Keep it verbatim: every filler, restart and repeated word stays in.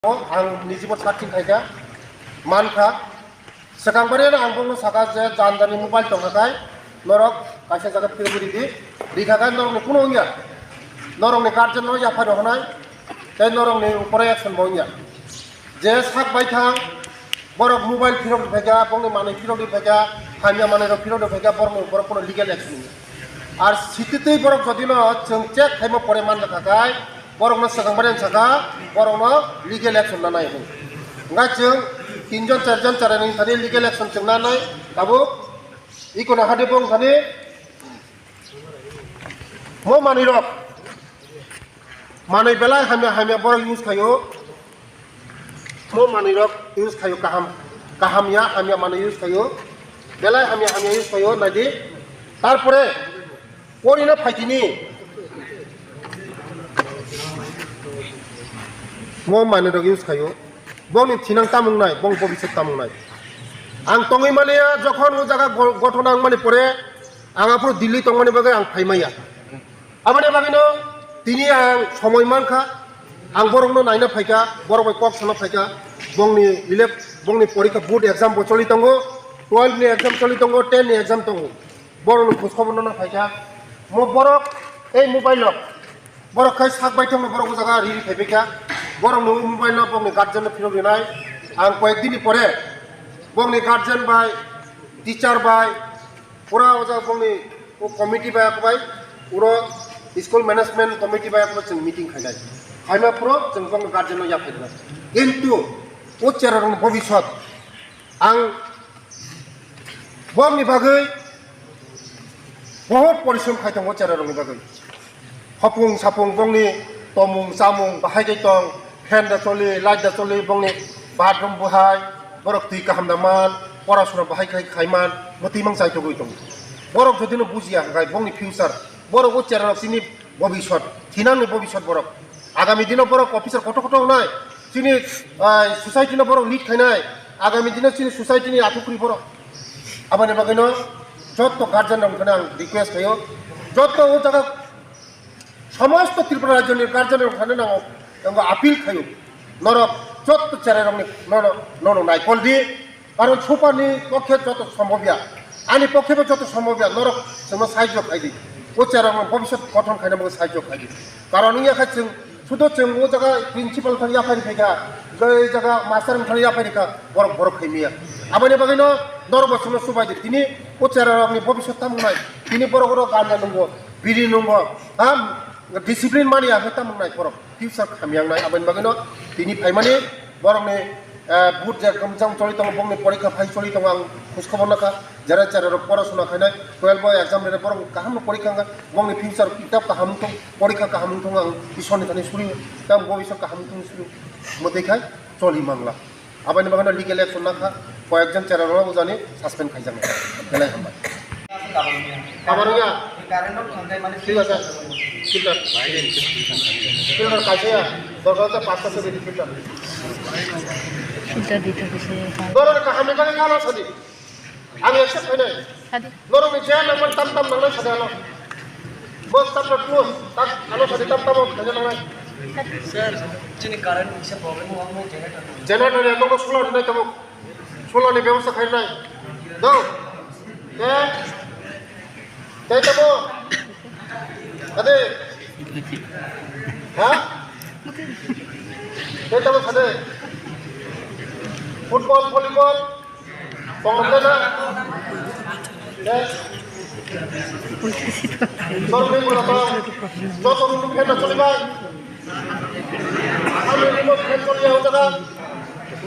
Ang nijibo searching khaikha, mankha. Swkang bari ang bongno saka je jani jani mobile tongkha kai, norok kaisa jaga phirogwi ridi, rikha kai norokni kuno wngya. Norokni guardian no yaphai rok hwnai, tei norokni upore action bo wngya. Je sak baithang, borok mobile phirogwi phaikha, bongni manwi phirogwi phaikha, hamya manwi rok phirogwi phaikha, borokni upore kuno legal action wngya. Ar sititwi borok jodi no chwng check khaima pore manjakha kai, borokno swkang bari ang sakha, borokno legal action nanai hwn. Wngkha chwng tinjon charjon charaini thani legal action chwng nanai, tabuk ikono hade bong thani mo manwi rok, manwi belai hamya hamya borok use khaio, mo manwi rok use khaio kaham, kaham ya hamya manwi use khaio, belai hamya hamya use khaio, naidi. Tarpore Porino phaitini. Mo manwi rok use khaio. Bongni thinang tamung nai, bong bobiswt tamung nai. Ang tongwi maliya, jokhon o jaga go-, gothona wngmani pore, ang aphuru Delhi tongmani bagwi ang phaimaya. Aboni bagwino tini ang somoi mankha, ang borokno naina phaikha, borok bai kok sana phaikha, bongni elep-, bongni porikha board exam bo choli tongo, twelve ni exam choli tongo, ten ni exam tongo. Borokni khojkhobo no phaikha. Mo borok ei mobile o borok khai sak baithang borok o jaga riri phaibaikha. Borokni o mobile no bongni guardian no phirok rinai. Ang koyek dini pore bongni guardian bai, teacher bai, pura o jaga bongni o committee bai, ako bai puro school management committee bai ako chwng meeting khainai. Khaima puro chwng bongni guardian no yaphaikha. Kintu o chera rokni bobiswt ang Bongni bagwi bohut porishrom khai tongo chera rokni bagwi. Hopung sapung bongni tomung chamung bahai kai tong, fan da choli, light da choli, bongni bathroom bahai, borok twi kaham da man, porasona bahai khai khai man, mwtwi mang chai togwi tongo. Borok jodi no bujiya hwnkhe bongni future, borok o chera rok chini bobiswt, thinangni bobiswt borok. Agami dino borok officer kotor kotor wngnai, chini, ah, society no borok lead khainai, agami dino chini society ni athukri borok. Aboni bagwino jotto guardian rok phano ang request khaio, jotto o jaga somosto Tripura rajyoni guardian rok phano ang, ang appeal khaio, norok jotto cherai rokni nono, nono naikol di. Karon Supani pokhe joto sombhob ya, ani pokhe bo joto sombhob ya, norok chwngno sahajyo khai di. O cherokno bobiswt gothon khaina bagwi sahajyo khai di. Karon wngya kha chwng, sudo chwng o jaga principal thani yaphai rikha, jai jaga master thani yaphai rikha, borok, borok khai miya. Aboni bagwino norok bo chwngno subai di. Tini o cherokni bobiswt tamo nai, tini borok oro ganja nungo, biri nungo, ha, discipline mani ya khe tamo nai borok. Future khamyang nai, aboni bagwino tini phaimani borokni, eh, board je ekdom jang choli tongo, bongni porikha phai choli tongo, ang khoskhobor nokha, jera chera rok porasona khainai, twelve o exam rwnai, borok kaham no porikha wngkha, bongni future kitab kaham wngthong, porikha kaham wngthong, ang Ishwar ni thani suri, tamo bo Ishwar kaham wngthong suri, mwtwi khai choli mangla. Aboni bagwino legal action nakha, koyekjon chera rok ujani suspend khaijaknai. Belai hambai. Kabar wngya? Thik ase. Filter. Filter kaisa ya. Dorkar hole pasta se bidi filter. Filter dite hoise. Dorkar kaham ni bagwi ngalo sadi. Ami accept khainai. Sadi. Norokni je nangmani tam tam nangnai sadi ano. Bo chapter two, tak ano sadi tam tamo khaina nangnai. Sir, chini current ni kisa problem wngmani generator. Generator ya nokno solar rinai tamo. Solar ni bebosta khainai. Do. Te. Te tamo. Ade. Ha? Te tamo sade. Football, volleyball. Tongmani na? Yes. Sorry, bola tong. Joto room fan na choli bai. Ami remote fan choli ya, o jaga.